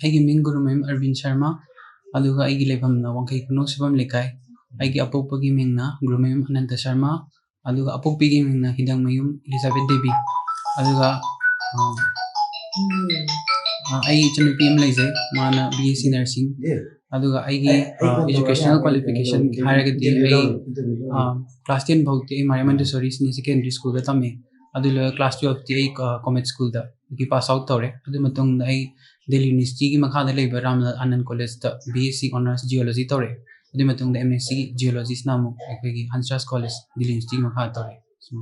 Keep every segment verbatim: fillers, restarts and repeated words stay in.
ꯑꯩꯒꯤ ꯃꯤꯡ ꯒꯨꯔꯨꯃꯌꯨꯝ ꯑꯔꯕꯤꯟ ꯁꯔꯃ, ꯑꯗꯨꯒ ꯑꯩꯒꯤ ꯂꯩꯐꯝꯅ ꯋꯥꯡꯈꯩ ꯈꯨꯅꯧ ꯁꯨꯕꯝ ꯂꯩꯀꯥꯏ꯫ ꯑꯩꯒꯤ ꯑꯄꯣꯛꯄꯒꯤ ꯃꯤꯡꯅ ꯒꯨꯔꯨꯃꯌꯨꯝ ꯑꯅꯟꯇ ꯁꯔꯃ, ꯑꯗꯨꯒ ꯑꯄꯣꯛꯄꯤꯒꯤ ꯃꯤꯡꯅ ꯍꯤꯗꯪꯃꯌꯨꯝ ꯏꯂꯤꯖꯥꯕꯦꯠ ꯗꯦꯕꯤ꯫ ꯑꯗꯨꯒ ꯑ, ꯑ, ꯑꯩ ꯏꯆꯟꯅꯨꯄꯤ ꯑꯃ ꯂꯩꯖꯩ, ꯃꯥꯅ B S C nursing꯫ ꯑꯗꯨꯒ ꯑꯩꯒꯤ educational qualification ꯍꯥꯏꯔꯒꯗꯤ ꯑꯩ class ten ꯐꯥꯎꯗꯤ ꯑꯩ ꯃꯔꯤꯌꯝ ꯃꯣꯟꯇꯦꯁꯣꯔꯤ senior secondary schoolꯗ ꯇꯝꯃꯤ꯫ ꯑꯗꯨ ꯂꯣꯏꯔꯒ class twelveꯇꯤ ꯑꯩ ꯀꯣꯃꯦꯠ schoolꯗ ꯗꯒꯤ pass out ꯇꯧꯔꯦ꯫ ꯑꯗꯨ ꯃꯇꯨꯡꯗ ꯑꯩ ꯗꯦꯜꯂꯤ ꯌꯨꯅꯤꯚꯔꯁꯤꯇꯤꯒꯤ ꯃꯈꯥꯗ ꯂꯩꯕ ꯔꯥꯝꯂꯥꯜ ꯑꯅꯟ ꯀꯣꯂꯦꯖꯇ B S C honours geology ꯇꯧꯔꯦ꯫ ꯑꯗꯨꯒꯤ ꯃꯇꯨꯡꯗ M S C geologyꯁꯤꯅ ꯑꯃꯨꯛ ꯑꯩꯈꯣꯏꯒꯤ ꯍꯟꯁ ꯔꯥꯖ ꯀꯣꯂꯦꯖ ꯗꯦꯜꯂꯤ ꯌꯨꯅꯤꯚꯔꯁꯤꯇꯤꯒꯤ ꯃꯈꯥꯗ ꯇꯧꯔꯦ꯫ ꯁꯨꯝ꯫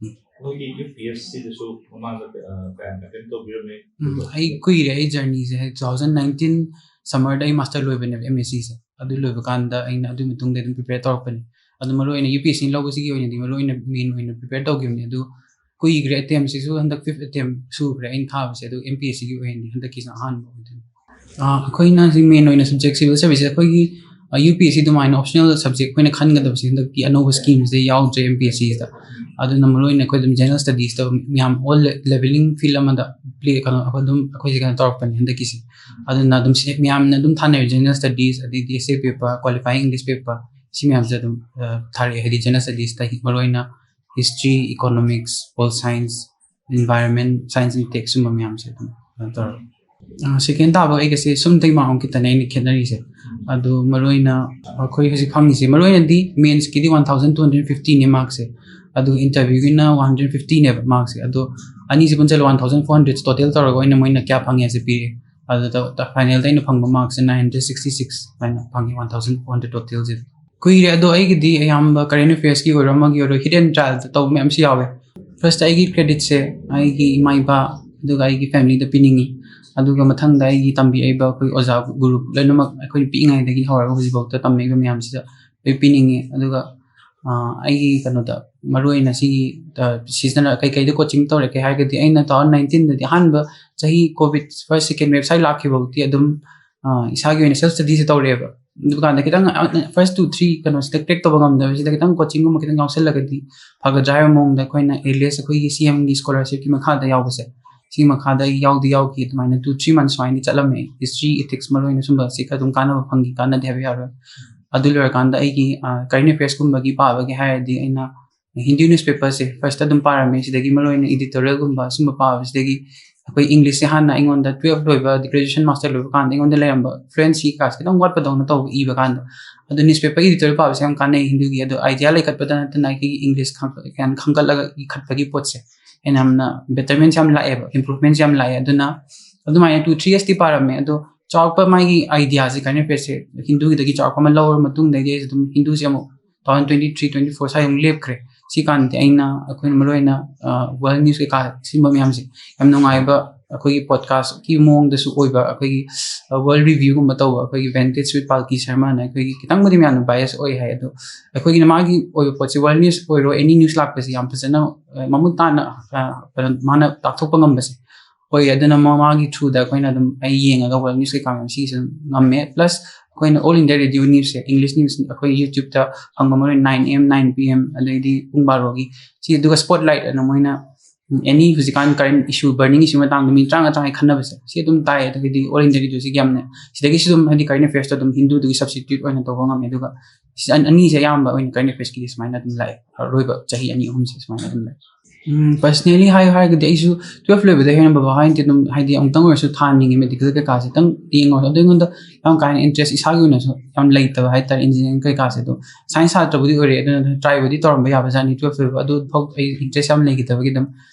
ꯎꯝ꯫ ꯃꯣꯏꯒꯤ UPSCꯗꯁꯨ ꯃꯃꯥꯡꯗ, ꯑ, ꯀꯌꯥꯝ attempt ꯇꯧꯕꯤꯔꯝꯃꯦ? ꯎꯝ, ꯑꯩ ꯀꯨꯏꯔꯦ, ꯑꯩ journeyꯁꯦ two thousand nineteen summerꯗ ꯑꯩ master ꯂꯣꯏꯕꯅꯦꯕ, M S Cꯁꯦ꯫ ꯑꯗꯨ ꯂꯣꯏꯕ ꯀꯥꯟꯗ ꯑꯩꯅ ꯑꯗꯨꯒꯤ ꯃꯇꯨꯡꯗ ꯑꯗꯨꯝ prepare ꯇꯧꯔꯛꯄꯅꯦ꯫ ꯑꯗꯨ ꯃꯔꯨ ꯑꯣꯏꯅ UPSC ꯂꯧꯕꯁꯤꯒꯤ ꯑꯣꯏꯅꯗꯤ ꯃꯔꯨ ꯑꯣꯏꯅ main ꯑꯣꯏꯅ prepare ꯇꯧꯈꯤꯕꯅꯦ꯫ ꯑꯗꯨ ꯀꯨꯏꯈ꯭ꯔꯦ, attemptꯁꯤꯁꯨ ꯍꯟꯗꯛ fifth attempt ꯁꯨꯈ꯭ꯔꯦ ꯑꯩꯅ ꯊꯥꯕꯁꯦ꯫ ꯑꯗꯨ MPSCꯒꯤ ꯑꯣꯏꯅꯗꯤ ꯍꯟꯗꯛꯀꯤꯁꯤꯅ ꯑꯍꯥꯟꯕ ꯑꯣꯏꯗꯣꯏꯅꯤ꯫ ꯑ, ꯑꯩꯈꯣꯏꯅ ꯍꯧꯖꯤꯛ main ꯑꯣꯏꯅ subject civil service, ꯑꯩꯈꯣꯏꯒꯤ, ꯑ, UPSC ꯑꯗꯨꯃꯥꯏꯅ optional subject ꯑꯩꯈꯣꯏꯅ ꯈꯟꯒꯗꯕꯁꯦ ꯍꯟꯗꯛꯀꯤ ꯑꯅꯧꯕ schemeꯁꯤꯗ ꯌꯥꯎꯗ꯭ꯔꯦ MPSCꯁꯤꯗ꯫ ꯑꯗꯨꯅ ꯃꯔꯨ ꯑꯣꯏꯅ ꯑꯩꯈꯣꯏ ꯑꯗꯨꯝ general studiesꯇ ꯃꯌꯥꯝ all le-, leveling field ꯑꯃꯗ play, ꯀꯩꯅꯣ, ꯑꯩꯈꯣꯏ ꯑꯗꯨꯝ, ꯑꯩꯈꯣꯏꯁꯦ ꯀꯩꯅꯣ ꯇꯧꯔꯛꯄꯅꯦ ꯍꯟꯗꯛꯀꯤꯁꯦ꯫ ꯑꯗꯨꯅ ꯑꯗꯨꯝ ꯁꯤ-, ꯃꯌꯥꯝꯅ ꯑꯗꯨꯝ ꯊꯥꯅꯔꯦ, general studies, ꯑꯗꯩꯗꯤ essay paper, qualifying English paper, ꯁꯤ ꯃꯌꯥꯝꯁꯦ ꯑꯗꯨꯝ, ꯑ, ꯊꯥꯔꯛꯑꯦ꯫ ꯍꯥꯏꯗꯤ general studiesꯇ ꯃꯔꯨ ꯑꯣꯏꯅ history, economics, pol science, environment, science and tech ꯁꯨꯝꯕ ꯃꯌꯥꯝꯁꯦ ꯑꯗꯨꯝ ꯀꯩꯅꯣ ꯇꯧꯔꯦ꯫ ꯑ, second ꯇꯥꯕ ꯑꯩꯒꯁꯦ ꯁꯨꯝꯗꯩ mark ꯑꯃꯈꯛꯇꯅꯦ ꯑꯩꯅ ꯈꯦꯠꯅꯔꯤꯁꯦ꯫ ꯑꯗꯨ ꯃꯔꯨ ꯑꯣꯏꯅ ꯑꯩꯈꯣꯏ ꯍꯧꯖꯤꯛ ꯐꯪꯉꯤꯁꯦ, ꯃꯔꯨ ꯑꯣꯏꯅꯗꯤ mensꯀꯤꯗꯤ one thousand two hundred fiftyꯅꯦ markꯁꯦ, ꯑꯗꯨꯒ interviewꯒꯤꯅ one hundred fiftyꯅꯦꯕ markꯁꯦ꯫ ꯑꯗꯣ ꯑꯅꯤꯁꯦ ꯄꯨꯟꯁꯤꯜꯂ one thousand four hundred total ꯇꯧꯔꯒ ꯑꯣꯏꯅ ꯃꯣꯏꯅ ꯀꯌꯥ ꯐꯪꯉꯦ ꯍꯥꯏꯁꯦ ꯄꯤꯔꯦ꯫ ꯑꯗꯨꯗ finalꯗ ꯑꯩꯅ ꯐꯪꯕ markꯁꯦ nine hundred sixty six ꯍꯥꯏꯅ ꯐꯪꯉꯦ, one thousand four hundred totalꯁꯦ꯫ ꯀꯨꯏꯔꯦ, ꯑꯗꯣ ꯑꯩꯒꯤꯗꯤ ꯑꯌꯥꯝꯕ current affairsꯀꯤ ꯑꯣꯏꯔꯣ, ꯑꯃꯒꯤ ꯑꯣꯏꯔꯣ, hit and trialꯗ ꯇꯧꯕ ꯃꯌꯥꯝꯁꯨ ꯌꯥꯎꯋꯦ꯫ Firstꯇ ꯑꯩꯒꯤ creditꯁꯦ ꯑꯩꯒꯤ ꯏꯃꯥ ꯏꯄꯥ ꯑꯗꯨꯒ ꯑꯩꯒꯤ familyꯗ ꯄꯤꯅꯤꯡꯉꯤ꯫ ꯑꯗꯨꯒ ꯃꯊꯪꯗ ꯑꯩꯒꯤ ꯇꯝꯕꯤꯔꯛꯏꯕ ꯑꯩꯈꯣꯏ ꯑꯣꯖꯥ ꯒꯨꯔꯨ ꯂꯣꯏꯅꯃꯛ, ꯑꯩꯈꯣꯏꯅ ꯄꯤꯛꯏꯉꯩꯗꯒꯤ ꯍꯧꯔꯒ ꯍꯧꯖꯤꯛꯐꯥꯎꯗ ꯇꯝꯃꯛꯏꯕ ꯃꯌꯥꯝꯁꯤꯗ ꯂꯣꯏ ꯄꯤꯅꯤꯡꯉꯤ꯫ ꯑꯗꯨꯒ, ꯑ, ꯑꯩꯒꯤ ꯀꯩꯅꯣꯗ ꯃꯔꯨ ꯑꯣꯏꯅ ꯁꯤꯒꯤ, ꯑ, ꯁꯤꯁꯤꯅ ꯀꯩꯀꯩꯗ coaching ꯇꯧꯔꯛꯀꯦ ꯍꯥꯏꯔꯒꯗꯤ, ꯑꯩꯅ two thousand nineteenꯗꯗꯤ ꯑꯍꯥꯟꯕ ꯆꯍꯤ COVID first second wave ꯁ꯭ꯋꯥꯏ ꯂꯥꯛꯈꯤꯕ ꯐꯥꯎꯗꯤ ꯑꯗꯨꯝ, ꯑ, ꯏꯁꯥꯒꯤ ꯑꯣꯏꯅ self studyꯁꯦ ꯇꯧꯔꯛꯑꯦꯕ꯫ ꯑꯗꯨꯀꯥꯟꯗ ꯈꯤꯇꯪ, ꯑ, first two three ꯀꯩꯅꯣꯁꯤꯗ crack ꯇꯧꯕ ꯉꯝꯗꯕꯁꯤꯗ ꯈꯤꯇꯪ coachingꯒꯨꯝꯕ ꯈꯤꯇꯪ ꯌꯥꯎꯁꯜꯂꯒꯗꯤ ꯐꯒꯗ꯭ꯔꯥ ꯍꯥꯏꯕ ꯃꯑꯣꯡꯗ ꯑꯩꯈꯣꯏꯅ at least ꯑꯩꯈꯣꯏꯒꯤ CMꯒꯤ scholarshipꯀꯤ ꯃꯈꯥꯗ ꯌꯥꯎꯕꯁꯦ, ꯁꯤ ꯃꯈꯥꯗ ꯑꯩ ꯌꯥꯎꯗꯤ ꯌꯥꯎꯈꯤ꯫ ꯑꯗꯨꯃꯥꯏꯅ two three months ꯁꯨꯃꯥꯏꯅ ꯆꯠꯂꯝꯃꯦ꯫ History, ethics, ꯃꯔꯨ ꯑꯣꯏꯅ ꯁꯨꯝꯕꯁꯤ ꯑꯗꯨꯝ ꯀꯥꯟꯅꯕ ꯐꯪꯈꯤ, ꯀꯥꯟꯅꯗꯦ ꯍꯥꯏꯕ ꯌꯥꯔꯣꯏ꯫ ꯑꯗꯨ ꯂꯣꯏꯔꯀꯥꯟꯗ ꯑꯩꯒꯤ current affairs ꯀꯨꯝꯕꯒꯤ ꯄꯥꯕꯒꯤ ꯍꯥꯏꯔꯗꯤ ꯑꯩꯅ Hindu newspaperꯁꯦ first ꯑꯗꯨꯝ ꯄꯥꯔꯝꯃꯦ꯫ ꯁꯤꯗꯒꯤ ꯃꯔꯨ ꯑꯣꯏꯅ editorialꯒꯨꯝꯕ ꯁꯨꯝꯕ ꯄꯥꯕꯁꯤꯗꯒꯤ ꯑꯩꯈꯣꯏ Englishꯁꯦ ꯍꯥꯟꯅ ꯑꯩꯉꯣꯟꯗ twelve ꯂꯣꯏꯕ, graduation, master ꯂꯣꯏꯕ ꯀꯥꯟꯗ ꯑꯩꯉꯣꯟꯗ ꯂꯩꯔꯝꯕ fluency ꯀꯥꯁꯦ ꯈꯤꯇꯪ ꯋꯥꯠꯄꯗꯧꯅ ꯇꯧꯕ ꯏꯕ ꯀꯥꯟꯗ꯫ ꯑꯗꯨ newspaper editorial ꯄꯥꯕꯁꯦ ꯌꯥꯝ ꯀꯥꯟꯅꯩ Hinduꯒꯤ꯫ ꯑꯗꯣ idea ꯂꯩꯈꯠꯄꯗ ꯅꯠꯇꯅ ꯑꯩꯈꯣꯏꯒꯤ English ꯈꯪ-, ꯈꯪꯒꯠꯂꯒ ꯏꯈꯠꯄꯒꯤ ꯄꯣꯠꯁꯦ ꯑꯩꯅ ꯌꯥꯝꯅ bettermentꯁꯦ ꯌꯥꯝ ꯂꯥꯛꯑꯦꯕ, improvementꯁꯦ ꯌꯥꯝ ꯂꯥꯛꯑꯦ꯫ ꯑꯗꯨꯅ ꯑꯗꯨꯃꯥꯏꯅ two three yearsꯇꯤ ꯄꯥꯔꯝꯃꯦ꯫ ꯑꯗꯣ ꯆꯥꯎꯔꯥꯛꯄ ꯃꯥꯒꯤ ideaꯁꯦ, current affairsꯁꯦ Hinduꯒꯤꯗꯒꯤ ꯆꯥꯎꯔꯥꯛꯄ ꯑꯃ ꯂꯧꯔ ꯃꯇꯨꯡꯗꯒꯤ ꯑꯩꯁꯦ ꯑꯗꯨꯝ Hinduꯁꯦ ꯑꯃꯨꯛ two thousand twenty three twenty four ꯁ꯭ꯋꯥꯏ ꯑꯃꯨꯛ ꯂꯦꯞꯈ꯭ꯔꯦ꯫ ꯁꯤ ꯀꯥꯟꯗꯗꯤ ꯑꯩꯅ, ꯑꯩꯈꯣꯏꯅ ꯃꯔꯨ ꯑꯣꯏꯅ world news ꯀꯩꯀꯥ ꯁꯤꯒꯨꯝꯕ ꯃꯌꯥꯝꯁꯦ ꯌꯥꯝ ꯅꯨꯡꯉꯥꯏꯕ, ꯑꯩꯈꯣꯏꯒꯤ podcastꯀꯤ ꯃꯑꯣꯡꯗꯁꯨ ꯑꯣꯏꯕ, ꯑꯩꯈꯣꯏꯒꯤ world reviewꯒꯨꯝꯕ ꯇꯧꯕ, ꯑꯩꯈꯣꯏꯒꯤ Vantage with Palki Sharmaꯅ ꯑꯩꯈꯣꯏꯒꯤ ꯈꯤꯇꯪꯕꯨꯗꯤ ꯃꯌꯥꯝꯅ bias ꯑꯣꯏ ꯍꯥꯏ, ꯑꯗꯣ ꯑꯩꯈꯣꯏꯒꯤꯅ ꯃꯥꯒꯤ ꯑꯣꯏꯕ ꯄꯣꯠꯁꯦ, world news ꯑꯣꯏꯔꯣ, any news ꯂꯥꯛꯄꯁꯦ ꯌꯥꯝ ꯐꯖꯅ, ꯑ, ꯃꯃꯨꯠ ꯇꯥꯅ, ꯑ, ꯀꯩꯅꯣ, ꯃꯥꯅ ꯇꯥꯛꯊꯣꯛꯄ ꯉꯝꯕꯁꯦ ꯑꯣꯏ꯫ ꯑꯗꯨꯅ ꯃꯥ-, ꯃꯥꯒꯤ throughꯗ ꯑꯩꯈꯣꯏꯅ ꯑꯗꯨꯝ, ꯑꯩ ꯌꯦꯡꯉꯒ world news ꯀꯩꯀꯥ ꯃꯌꯥꯝ ꯁꯤꯒꯤꯁꯨ ꯑꯗꯨꯝ ꯉꯝꯃꯦ꯫ Plus ꯑꯩꯈꯣꯏꯅ All India Radio Newsꯁꯦ, English news ꯑꯩꯈꯣꯏ YouTubeꯇ ꯐꯪꯕ, ꯃꯔꯨ ꯑꯣꯏꯅ nine A M, nine P M, ꯑꯗꯩꯗꯤ ꯄꯨꯡ ꯕꯥꯔꯣꯒꯤ ꯁꯤ, ꯑꯗꯨꯒ Spotlight ꯑꯅ ꯃꯣꯏꯅ any ꯍꯧꯖꯤꯛꯀꯥꯟ current issue, burning issue ꯃꯇꯥꯡꯗ ꯃꯤ ꯇꯔꯥꯃꯉꯥ ꯇꯔꯥꯃꯉꯥ ꯈꯟꯅꯕꯁꯦ, ꯁꯤ ꯑꯗꯨꯝ ꯇꯥꯏ꯫ ꯑꯗꯒꯤꯗꯤ All India Radioꯁꯤꯒꯤ ꯌꯥꯝꯅ, ꯁꯤꯗꯒꯤꯁꯨ ꯑꯗꯨꯝ ꯍꯥꯏꯗꯤ current affairsꯇ ꯑꯗꯨꯝ Hinduꯗꯨꯒꯤ substitute ꯑꯣꯏꯅ ꯇꯧꯕ ꯉꯝꯃꯦ꯫ ꯑꯗꯨꯒ ꯁꯤ ꯑꯅꯤꯁꯦ ꯑꯌꯥꯝꯕ ꯑꯣꯏꯅ current affairsꯀꯤꯗꯤ ꯁꯨꯃꯥꯏꯅ ꯑꯗꯨꯝ ꯂꯥꯛꯑꯦ, ꯑꯔꯣꯏꯕ ꯆꯍꯤ ꯑꯅꯤ ꯑꯍꯨꯝꯁꯦ ꯁꯨꯃꯥꯏꯅ ꯑꯗꯨꯝ ꯂꯥꯛꯑꯦ꯫ Personally ꯍꯥꯏꯌꯨ ꯍꯥꯏꯔꯒꯗꯤ ꯑꯩꯁꯨ twelve ꯂꯣꯏꯕꯗ ꯍꯦꯟꯅ ꯕꯕꯥ ꯍꯣꯏꯅꯗꯤ ꯑꯗꯨꯝ ꯍꯥꯏꯗꯤ ꯑꯃꯨꯛꯇꯪ ꯑꯣꯏꯔꯁꯨ ꯊꯥꯍꯟꯅꯤꯡꯉꯦ medical ꯀꯩꯀꯥꯁꯦ ꯈꯤꯇꯪ ꯌꯦꯡꯉꯣ꯫ ꯑꯗꯣ ꯑꯩꯉꯣꯟꯗ ꯌꯥꯝ ꯀꯥ ꯍꯦꯟꯅ interest ꯏꯁꯥꯒꯤ ꯑꯣꯏꯅꯁꯨ ꯌꯥꯝ ꯂꯩꯇꯕ ꯍꯥꯏꯇꯥꯔꯦ, engineering ꯀꯩꯀꯥꯁꯦ꯫ ꯑꯗꯣ science ꯁꯥꯇ꯭ꯔꯕꯨꯗꯤ ꯑꯣꯏꯔꯦ, ꯑꯗꯨꯅ tryꯕꯨꯗꯤ ꯇꯧꯔꯝꯕ ꯌꯥꯕꯖꯥꯠꯅꯤ twelve ꯂꯣꯏꯕ꯫ ꯑꯗꯨ ꯐꯥꯎ ꯑꯩ interest ꯌꯥꯝ ꯂꯩꯈꯤꯗꯕꯒꯤ ꯑꯗꯨꯝ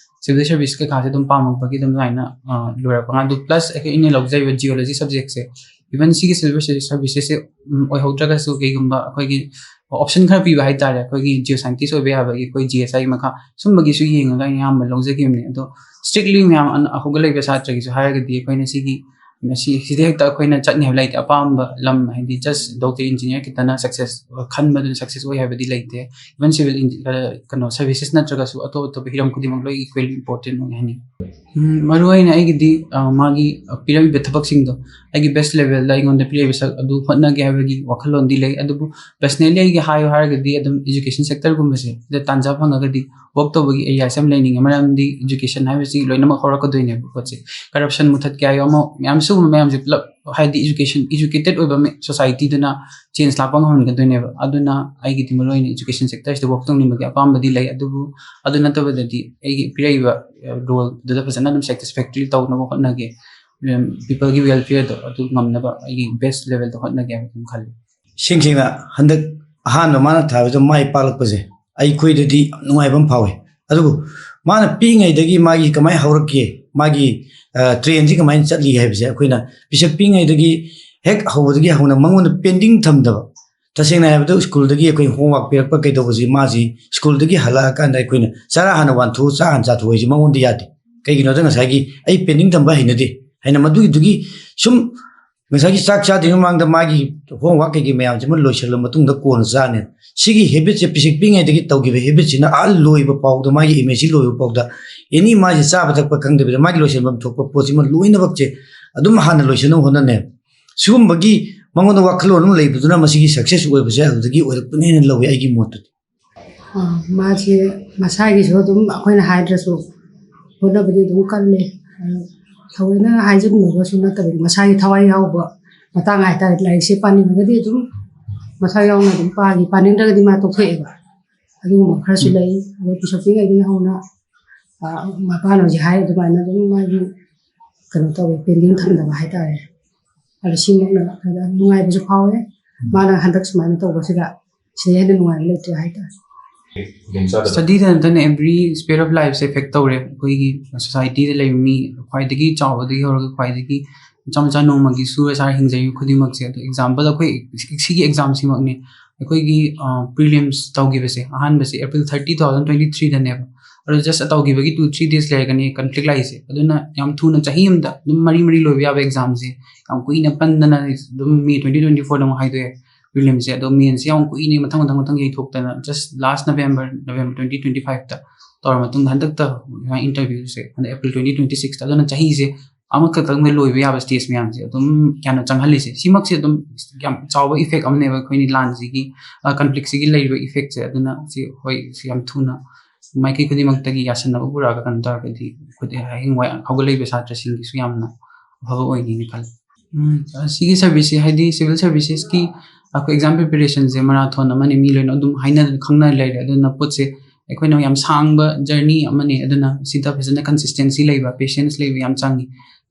civil service ꯀꯩꯀꯥꯁꯦ ꯑꯗꯨꯝ ꯄꯥꯝꯃꯛꯄꯒꯤ ꯑꯗꯨꯝ ꯑꯗꯨꯃꯥꯏꯅ, ꯑ, ꯂꯣꯏꯔꯛꯄ꯫ ꯑꯗꯨ plus ꯑꯩꯈꯣꯏ ꯑꯩꯅ ꯂꯧꯖꯔꯤꯕ geology subjectꯁꯦ, even ꯁꯤꯒꯤ civil servicesꯁꯦ, ꯎꯝ, ꯑꯣꯏꯍꯧꯗ꯭ꯔꯒꯁꯨ ꯀꯩꯒꯨꯝꯕ ꯑꯩꯈꯣꯏꯒꯤ option ꯈꯔ ꯄꯤꯕ ꯍꯥꯏꯇꯥꯔꯦ, ꯑꯩꯈꯣꯏꯒꯤ geoscientist ꯑꯣꯏꯕ ꯌꯥꯕꯒꯤ, ꯑꯩꯈꯣꯏ G S I ꯃꯈꯥ ꯁꯨꯝꯕꯒꯤꯁꯨ ꯌꯦꯡꯉꯒ ꯑꯩꯅ ꯑꯌꯥꯝꯕ ꯂꯧꯖꯈꯤꯕꯅꯦ꯫ ꯑꯗꯣ strictly ꯃꯌꯥꯝ ꯑꯅ-, ꯍꯧꯒꯠꯂꯛꯏꯕ ꯁꯥꯇ꯭ꯔꯒꯤꯁꯨ ꯍꯥꯏꯔꯒꯗꯤ ꯑꯩꯈꯣꯏꯅ ꯁꯤꯒꯤ, ꯃꯁꯤ, ꯁꯤꯗ ꯍꯦꯛꯇ ꯑꯩꯈꯣꯏꯅ ꯆꯠꯅꯤ ꯍꯥꯏꯕ ꯂꯩꯇꯦ꯫ ꯑꯄꯥꯝꯕ ꯂꯝ ꯍꯥꯏꯗꯤ just doctor, engineer ꯈꯤꯇꯅ success, ꯈꯟꯕꯗꯨꯅ success ꯑꯣꯏ ꯍꯥꯏꯕꯗꯤ ꯂꯩꯇꯦ꯫ Even civil eng-, ꯑ, ꯀꯩꯅꯣ, services ꯅꯠꯇ꯭ꯔꯒꯁꯨ ꯑꯇꯣꯞ ꯑꯇꯣꯞꯄ ꯍꯤꯔꯝ ꯈꯨꯗꯤꯡꯃꯛ ꯂꯣꯏ equally important ꯑꯣꯏ ꯍꯥꯏꯅꯤꯡꯉꯤ꯫ ꯎꯝ, ꯃꯔꯨ ꯑꯣꯏꯅ ꯑꯩꯒꯤꯗꯤ, ꯑ, ꯃꯥꯒꯤ, ꯑ, ꯄꯤꯔꯝꯃꯤꯕ ꯊꯕꯛꯁꯤꯡꯗꯣ, ꯑꯩꯒꯤ best levelꯗ ꯑꯩꯉꯣꯟꯗ ꯄꯤꯔꯛꯏꯕ ꯁꯛ ꯑꯗꯨ ꯍꯣꯠꯅꯒꯦ ꯍꯥꯏꯕꯒꯤ ꯋꯥꯈꯜꯂꯣꯟꯗꯤ ꯂꯩ꯫ ꯑꯗꯨꯕꯨ personally ꯑꯩꯒꯤ ꯍꯥꯏꯌꯨ ꯍꯥꯏꯔꯒꯗꯤ ꯑꯗꯨꯝ education sectorꯒꯨꯝꯕꯁꯦ ꯁꯤꯗ ꯇꯥꯟꯖꯥ ꯐꯪꯉꯒꯗꯤ ꯋꯥꯛ ꯇꯧꯕꯒꯤ ꯑꯦꯔꯤꯌꯥꯁꯦ ꯌꯥꯝ ꯂꯩꯅꯤꯡꯉꯦ꯫ ꯃꯔꯝꯗꯤ ꯏꯖꯨꯀꯦꯁꯟ ꯍꯥꯏꯕꯁꯤ ꯂꯣꯏꯅꯃꯛ ꯍꯧꯔꯛꯀꯗꯣꯏꯅꯦꯕ ꯄꯣꯠꯁꯦ꯫ ꯀꯔꯞꯁꯟ ꯃꯨꯊꯠꯀꯦ ꯍꯥꯏꯌꯣ, ꯑꯃ ꯃꯌꯥꯝ, ꯁꯤꯒꯨꯝꯕ ꯃꯌꯥꯝꯁꯦ ꯄꯨꯂꯞ, ꯍꯥꯏꯗꯤ ꯏꯖꯨꯀꯦꯁꯟ, ꯏꯖꯨꯀꯦꯇꯦꯠ ꯑꯣꯏꯕ ꯃꯤ, ꯁꯣꯁꯥꯏꯇꯤꯗꯨꯅ ꯆꯦꯟꯖ ꯂꯥꯛꯄ ꯉꯝꯍꯟꯒꯗꯣꯏꯅꯦꯕ꯫ ꯑꯗꯨꯅ ꯑꯩꯒꯤꯗꯤ ꯃꯔꯨ ꯑꯣꯏꯅ ꯏꯖꯨꯀꯦꯁꯟ ꯁꯦꯛꯇꯔꯁꯤꯗ ꯋꯥꯛ ꯇꯧꯅꯤꯡꯕꯒꯤ ꯑꯄꯥꯝꯕꯗꯤ ꯂꯩ, ꯑꯗꯨꯕꯨ ꯑꯗꯨ ꯅꯠꯇꯕꯗꯗꯤ ꯑꯩꯒꯤ ꯄꯤꯔꯛꯏꯕ ꯔꯣꯜꯗꯨꯗ ꯐꯖꯅ ꯑꯗꯨꯝ ꯁꯦꯇꯤꯁꯐꯦꯛꯇꯔꯤ ꯇꯧꯅꯕ ꯍꯣꯠꯅꯒꯦ꯫ ꯄꯤꯄꯜꯒꯤ ꯋꯦꯜꯐꯤꯌꯔꯗꯣ ꯑꯗꯨ ꯉꯝꯅꯕ ꯑꯩꯒꯤ ꯕꯦꯁ ꯂꯦꯚꯦꯜꯗ ꯍꯣꯠꯅꯒꯦ ꯍꯥꯏꯕ ꯑꯗꯨꯝ ꯈꯜꯂꯤ꯫ ꯏꯁꯦꯡ ꯁꯦꯡꯅ, ꯍꯟꯗꯛ ꯑꯍꯥꯟꯕ ꯃꯥꯅ ꯊꯥꯕꯗ ꯃꯥꯏ ꯄꯥꯛꯂꯛꯄꯁꯦ ꯑꯩꯈꯣꯏꯗꯗꯤ ꯌꯥꯝ ꯅꯨꯡꯉꯥꯏꯕ ꯑꯃ ꯐꯥꯎꯋꯦ꯫ ꯑꯗꯨꯕꯨ ꯃꯥꯅ ꯄꯤꯛꯏꯉꯩꯗꯒꯤ ꯃꯥꯒꯤ ꯀꯃꯥꯏꯅ ꯍꯧꯔꯛꯀꯦ, ꯃꯥꯒꯤ, ꯑ, ꯇ꯭ꯔꯦꯟꯁꯤ ꯀꯃꯥꯏꯅ ꯆꯠꯂꯤ ꯍꯥꯏꯕꯁꯦ ꯑꯩꯈꯣꯏꯅ ꯄꯤꯁꯛ ꯄꯤꯛꯏꯉꯩꯗꯒꯤ ꯍꯦꯛ ꯍꯧꯕꯗꯒꯤ ꯍꯧꯅ ꯃꯉꯣꯟꯗ ꯄꯦꯟꯗꯤꯡ ꯊꯝꯗꯕ꯫ ꯇꯁꯦꯡꯅ ꯍꯥꯏꯕꯗ, ꯁ꯭ꯀꯨꯜꯗꯒꯤ ꯑꯩꯈꯣꯏ ꯍꯣꯝꯋꯥꯔꯛ ꯄꯤꯔꯛꯄ ꯀꯩꯗꯧꯕꯁꯤ, ꯃꯥꯁꯤ ꯁ꯭ꯀꯨꯜꯗꯒꯤ ꯍꯜꯂꯛꯑꯀꯥꯟꯗ ꯑꯩꯈꯣꯏꯅ ꯆꯔꯥ ꯍꯥꯟꯅ ꯋꯥꯟꯊꯣꯛꯎ, ꯆꯥꯛ ꯍꯥꯟꯅ ꯆꯥꯊꯣꯛꯎ ꯍꯥꯏꯁꯤ ꯃꯉꯣꯟꯗ ꯌꯥꯗꯦ꯫ ꯀꯩꯒꯤꯅꯣꯗ, ꯉꯁꯥꯏꯒꯤ ꯑꯩ ꯄꯦꯟꯗꯤꯡ ꯊꯝꯕ ꯍꯩꯅꯗꯦ ꯍꯥꯏꯅ ꯃꯗꯨꯒꯤꯗꯨꯒꯤ ꯁꯨꯝ ꯉꯁꯥꯏꯒꯤ ꯆꯥꯛ ꯆꯥꯗ꯭ꯔꯤꯉꯩ ꯃꯃꯥꯡꯗ ꯃꯥꯒꯤ ꯍꯣꯝꯋꯥꯔꯛ ꯀꯩꯀꯩ ꯃꯌꯥꯝꯁꯤꯃ ꯂꯣꯏꯁꯤꯜꯂ ꯃꯇꯨꯡꯗ ꯀꯣꯟꯅ ꯆꯥꯅꯦ꯫ ꯁꯤꯒꯤ ꯍꯦꯕꯤꯠꯁꯦ ꯄꯤꯁꯛ ꯄꯤꯛꯏꯉꯩꯗꯒꯤ ꯇꯧꯈꯤꯕ ꯍꯦꯕꯤꯠꯁꯤꯅ ꯑꯥ ꯂꯣꯏꯕ ꯐꯥꯎꯗ, ꯃꯥꯒꯤ ꯑꯦꯝ ꯑꯦꯁꯤ ꯂꯣꯏꯕ ꯐꯥꯎꯗ, ꯑꯦꯅꯤ ꯃꯥꯁꯦ ꯆꯥꯕ ꯊꯛꯄ ꯈꯪꯗꯕꯤꯗ ꯃꯥꯒꯤ ꯂꯣꯏꯁꯤꯟꯐꯝ ꯊꯣꯛꯄ ꯄꯣꯠꯁꯤꯃ ꯂꯣꯏꯅꯃꯛꯁꯦ ꯑꯗꯨꯝ ꯍꯥꯟꯅ ꯂꯣꯏꯁꯤꯟꯅꯕ ꯍꯣꯠꯅꯅꯦ꯫ ꯁꯤꯒꯨꯝꯕꯒꯤ ꯃꯉꯣꯟꯗ ꯋꯥꯈꯜꯂꯣꯟ ꯑꯃ ꯂꯩꯕꯗꯨꯅ ꯃꯁꯤꯒꯤ ꯁꯛꯁꯦꯁ ꯑꯣꯏꯕꯁꯦ ꯑꯗꯨꯗꯒꯤ ꯑꯣꯏꯔꯛꯄꯅꯦꯅ ꯂꯧꯋꯦ ꯑꯩꯒꯤ ꯃꯣꯠꯇꯗꯤ꯫ ꯑꯥ, ꯃꯥꯁꯦ ꯃꯁꯥꯒꯤꯁꯨ ꯑꯗꯨꯝ ꯑꯩꯈꯣꯏꯅ ꯍꯥꯏꯗ꯭ꯔꯁꯨ ꯍꯣꯠꯅꯕꯗꯤ ꯑꯗꯨꯝ ꯀꯜꯂꯦ꯫ ꯑꯗꯣ ꯊꯑꯣꯏꯅ ꯍꯥꯏꯖꯤꯟꯕꯒꯁꯨ ꯅꯠꯇꯕꯤꯗ ꯃꯁꯥꯒꯤ ꯊꯋꯥꯏ ꯌꯥꯎꯕ ꯃꯇꯥꯡ ꯍꯥꯏꯇꯥꯔꯦ, ꯂꯥꯏꯔꯤꯛꯁꯦ ꯄꯥꯅꯤꯡꯉꯒꯗꯤ ꯑꯗꯨꯝ ꯃꯊ꯭ꯋꯥꯏ ꯌꯥꯎꯅ ꯑꯗꯨꯝ ꯄꯥꯈꯤ, ꯄꯥꯅꯤꯡꯗ꯭ꯔꯒꯗꯤ ꯃꯥ ꯇꯣꯛꯊꯣꯛꯑꯦꯕ꯫ ꯑꯗꯨꯒꯨꯝꯕ ꯈꯔꯁꯨ ꯎꯝ꯫ ꯂꯩ꯫ ꯑꯗꯣ ꯄꯤꯁꯛ ꯄꯤꯛꯏꯉꯩꯗꯒꯤ ꯍꯧꯅ, ꯑꯥ, ꯃꯄꯥꯅ ꯍꯧꯖꯤꯛ ꯍꯥꯏ ꯑꯗꯨꯃꯥꯏꯅ ꯑꯗꯨꯝ ꯃꯥꯒꯤ ꯀꯩꯅꯣ ꯇꯧꯋꯦ, ꯄꯦꯟꯗꯤꯡ ꯊꯝꯗꯕ ꯍꯥꯏꯇꯥꯔꯦ꯫ ꯑꯗꯣ ꯁꯤꯃꯛꯅ ꯈꯔ ꯅꯨꯡꯉꯥꯏꯕꯁꯨ ꯐꯥꯎꯋꯦ꯫ ꯎꯝ꯫ ꯃꯥꯅ ꯍꯟꯗꯛ ꯁꯨꯃꯥꯏꯅ ꯇꯧꯕꯁꯤꯗ ꯁꯤꯗꯩ ꯍꯦꯟꯅ ꯅꯨꯡꯉꯥꯏꯕ ꯂꯩꯇ꯭ꯔꯦ ꯍꯥꯏꯇꯥꯔꯦ꯫ ꯁ꯭ꯇꯗꯤꯗ ꯅꯠꯇꯅ every sphere of lifeꯁꯦ affect ꯇꯧꯔꯦ꯫ ꯑꯩꯈꯣꯏꯒꯤ ꯁꯣꯁꯥꯏꯇꯤꯗ ꯂꯩꯕ ꯃꯤ ꯈ꯭ꯋꯥꯏꯗꯒꯤ ꯆꯥꯎꯕꯗꯒꯤ ꯍꯧꯔꯒ ꯈ꯭ꯋꯥꯏꯗꯒꯤ ꯃꯆꯥ ꯃꯆꯥ ꯅꯣꯡꯃꯒꯤ ꯁꯨꯔ ꯆꯥꯔ ꯍꯤꯡꯖꯔꯤꯕ ꯈꯨꯗꯤꯡꯃꯛꯁꯦ꯫ ꯑꯗꯣ ꯑꯦꯛꯖꯥꯝꯄꯜ ꯑꯩꯈꯣꯏ ꯁꯤꯒꯤ ꯑꯦꯛꯖꯥꯝꯁꯤꯃꯛꯅꯦ꯫ ꯑꯩꯈꯣꯏꯒꯤ, ꯑ, ꯄ꯭ꯔꯤꯂꯤꯝꯁ ꯇꯧꯈꯤꯕꯁꯦ, ꯑꯍꯥꯟꯕꯁꯦ April thirty, two thousand twenty ꯊ꯭ꯔꯤꯗꯅꯦꯕ꯫ ꯑꯗꯣ ꯖꯁ ꯇꯧꯈꯤꯕꯒꯤ ꯇꯨ ꯊ꯭ꯔꯤ ꯗꯦꯖ ꯂꯩꯔꯒꯅꯤ ꯀꯟꯐ꯭ꯂꯤꯛ ꯂꯥꯛꯏꯁꯦ꯫ ꯑꯗꯨꯅ ꯌꯥꯝ ꯊꯨꯅ ꯆꯍꯤ ꯑꯃꯗ ꯑꯗꯨꯝ ꯃꯔꯤ ꯃꯔꯤ ꯂꯣꯏꯕ ꯌꯥꯕ ꯑꯦꯛꯖꯥꯝꯁꯦ ꯌꯥꯝ ꯀꯨꯏꯅ ꯄꯟꯗꯅ ꯑꯗꯨꯝ ꯃꯦ ꯇ꯭ꯋꯦꯟꯇꯤ ꯇ꯭ꯋꯦꯟꯇꯤ ꯐꯣꯔꯗ ꯑꯃꯨꯛ ꯍꯥꯏꯗꯣꯛꯑꯦ ꯄ꯭ꯔꯤꯂꯤꯝꯁꯦ꯫ ꯑꯗꯣ ꯃꯦꯟꯁꯦ ꯌꯥꯝ ꯀꯨꯏꯅ ꯃꯊꯪ ꯃꯊꯪ ꯃꯊꯪ ꯌꯩꯊꯣꯛꯇꯅ ꯖꯁ ꯂꯥꯁ ꯅꯕꯦꯝꯕꯔ, ꯅꯕꯦꯝꯕꯔ ꯇ꯭ꯋꯦꯟꯇꯤ ꯇ꯭ꯋꯦꯟꯇꯤ ꯐꯥꯏꯚꯇ ꯇꯧꯔ ꯃꯇꯨꯡꯗ ꯍꯟꯗꯛꯇ ꯏꯟꯇꯔꯚ꯭ꯌꯨꯁꯦ ꯍꯟꯗꯛ ꯑꯦꯄ꯭ꯔꯤꯜ ꯇ꯭ꯋꯦꯟꯇꯤ ꯇ꯭ꯋꯦꯟꯇꯤ ꯁꯤꯛꯁꯇ꯫ ꯑꯗꯨꯅ ꯆꯍꯤꯁꯦ ꯑꯃꯈꯛꯇꯪꯗ ꯂꯣꯏꯕ ꯌꯥꯕ ꯁ꯭ꯇꯦꯖ ꯃꯌꯥꯝꯁꯦ ꯑꯗꯨꯝ ꯌꯥꯝꯅ ꯆꯪꯍꯜꯂꯤꯁꯦ꯫ ꯁꯤꯃꯛꯁꯦ ꯑꯗꯨꯝ ꯌꯥꯝ ꯆꯥꯎꯕ ꯏꯐꯦꯛ ꯑꯃꯅꯦꯕ ꯑꯩꯈꯣꯏꯅꯤ ꯂꯥꯟꯁꯤꯒꯤ, ꯑ, ꯀꯟꯐ꯭ꯂꯤꯛꯁꯤꯒꯤ ꯂꯩꯔꯤꯕ ꯏꯐꯦꯛꯁꯦ꯫ ꯑꯗꯨꯅ ꯁꯤ, ꯍꯣꯏ, ꯁꯤ ꯌꯥꯝ ꯊꯨꯅ ꯃꯥꯏꯀꯩ ꯈꯨꯗꯤꯡꯃꯛꯇꯒꯤ ꯌꯥꯁꯟꯅꯕ ꯄꯨꯔꯛꯑꯒ ꯀꯩꯅꯣ ꯇꯧꯔꯒꯗꯤ ꯑꯩꯈꯣꯏꯗꯤ ꯍꯌꯦꯡꯋꯥꯏ ꯍꯧꯒꯠꯂꯛꯏꯕ ꯁꯥꯇ꯭ꯔꯁꯤꯡꯒꯤꯁꯨ ꯌꯥꯝꯅ ꯑꯐꯕ ꯑꯣꯏꯒꯅꯤ ꯈꯜꯂꯤ꯫ ꯎꯝ, ꯁꯤꯒꯤ ꯁꯔꯚꯤꯁꯁꯤ ꯍꯥꯏꯗꯤ ꯁꯤꯚꯤꯜ ꯁꯔꯚꯤꯁꯦꯁꯀꯤ ꯑꯩꯈꯣꯏ ꯑꯦꯛꯖꯥꯝ ꯄ꯭ꯔꯤꯄꯦꯔꯦꯁꯟꯁꯦ ꯃꯔꯥꯊꯣꯟ ꯑꯃꯅꯤ, ꯃꯤ ꯂꯣꯏꯅ ꯑꯗꯨꯝ ꯍꯥꯏꯅ ꯈꯪꯅ ꯂꯩꯔꯦ꯫ ꯑꯗꯨꯅ ꯄꯣꯠꯁꯦ ꯑꯩꯈꯣꯏꯅ ꯌꯥꯝ ꯁꯥꯡꯕ ꯖꯔꯅꯤ ꯑꯃꯅꯤ꯫ ꯑꯗꯨꯅ ꯁꯤꯗ ꯐꯖꯅ ꯀꯟꯁꯤꯁꯇꯦꯟꯁꯤ ꯂꯩꯕ, ꯄꯦꯁꯦꯟꯁ ꯂꯩꯕ ꯌꯥꯝ ꯆꯪꯉꯤ꯫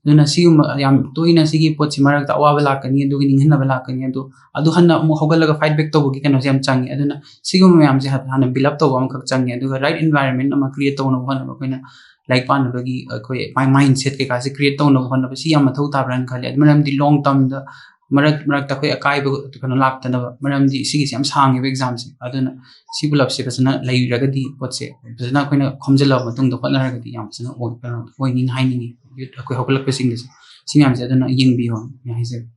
ꯑꯗꯨꯅ ꯁꯤꯒꯨꯝꯕ ꯌꯥꯝ ꯇꯣꯏꯅ ꯁꯤꯒꯤ ꯄꯣꯠꯁꯤ ꯃꯔꯛꯇ ꯑꯋꯥꯕ ꯂꯥꯛꯀꯅꯤ, ꯑꯗꯨꯒꯤ ꯅꯤꯡꯍꯟꯅꯕ ꯂꯥꯛꯀꯅꯤ, ꯑꯗꯨ ꯑꯗꯨ ꯍꯟꯅ ꯑꯃꯨꯛ ꯍꯧꯒꯠꯂꯒ ꯐꯥꯏꯠ ꯕꯦꯛ ꯇꯧꯕꯒꯤ ꯀꯩꯅꯣꯁꯦ ꯌꯥꯝ ꯆꯪꯉꯤ꯫ ꯑꯗꯨꯅ ꯁꯤꯒꯨꯝꯕ ꯃꯌꯥꯝꯁꯦ ꯍꯥꯟꯅ ꯕꯤꯜ ꯑꯞ ꯇꯧꯕ ꯑꯃꯈꯛ ꯆꯪꯉꯤ꯫ ꯑꯗꯨꯒ ꯔꯥꯏꯠ ꯏꯟꯚꯥꯏꯔꯟꯃꯦꯟ ꯑꯃ ꯀ꯭ꯔꯤꯌꯦꯠ ꯇꯧꯅꯕ ꯍꯣꯠꯅꯕ, ꯑꯩꯈꯣꯏꯅ ꯂꯥꯏꯔꯤꯛ ꯄꯥꯅꯕꯒꯤ ꯑꯩꯈꯣꯏ ꯃꯥꯏꯟ ꯁꯦꯠ ꯀꯩꯀꯥꯁꯦ ꯀ꯭ꯔꯤꯌꯦꯠ ꯇꯧꯅꯕ ꯍꯣꯠꯅꯕ, ꯁꯤ ꯌꯥꯝ ꯃꯊꯧ ꯇꯥꯕ꯭ꯔꯥꯅ ꯈꯜꯂꯤ꯫ ꯑꯗꯨ ꯃꯔꯝꯗꯤ ꯂꯣꯡ ꯇꯔꯝꯗ ꯃꯔꯛ ꯃꯔꯛꯇ ꯑꯩꯈꯣꯏ ꯑꯀꯥꯏꯕ ꯀꯩꯅꯣ ꯂꯥꯛꯇꯅꯕ, ꯃꯔꯝꯗꯤ ꯁꯤꯒꯤꯁꯦ ꯌꯥꯝ ꯁꯥꯡꯉꯦꯕ ꯑꯦꯛꯖꯥꯝꯁꯦ꯫ ꯑꯗꯨꯅ ꯁꯤ ꯄꯨꯂꯞꯁꯦ ꯐꯖꯅ ꯂꯩꯔꯒꯗꯤ, ꯄꯣꯠꯁꯦ ꯐꯖꯅ ꯑꯩꯈꯣꯏꯅ ꯈꯣꯝꯖꯤꯜꯂꯕ ꯃꯇꯨꯡꯗ ꯍꯣꯠꯅꯔꯒꯗꯤ ꯌꯥꯝ ꯐꯖꯅ ꯑꯣꯏ-, ꯀꯩꯅꯣ ꯑꯣꯏꯅꯤꯅ ꯍꯥꯏꯅꯤꯡꯉꯤ꯫ ꯌꯨꯠ ꯑꯩꯈꯣꯏ ꯍꯧꯒꯠꯂꯛꯄꯁꯤꯡꯗꯁꯨ ꯁꯤ ꯃꯌꯥꯝꯁꯦ ꯑꯗꯨꯅ ꯌꯦꯡꯕꯤꯌꯣ ꯍꯥꯏꯖꯒꯦ꯫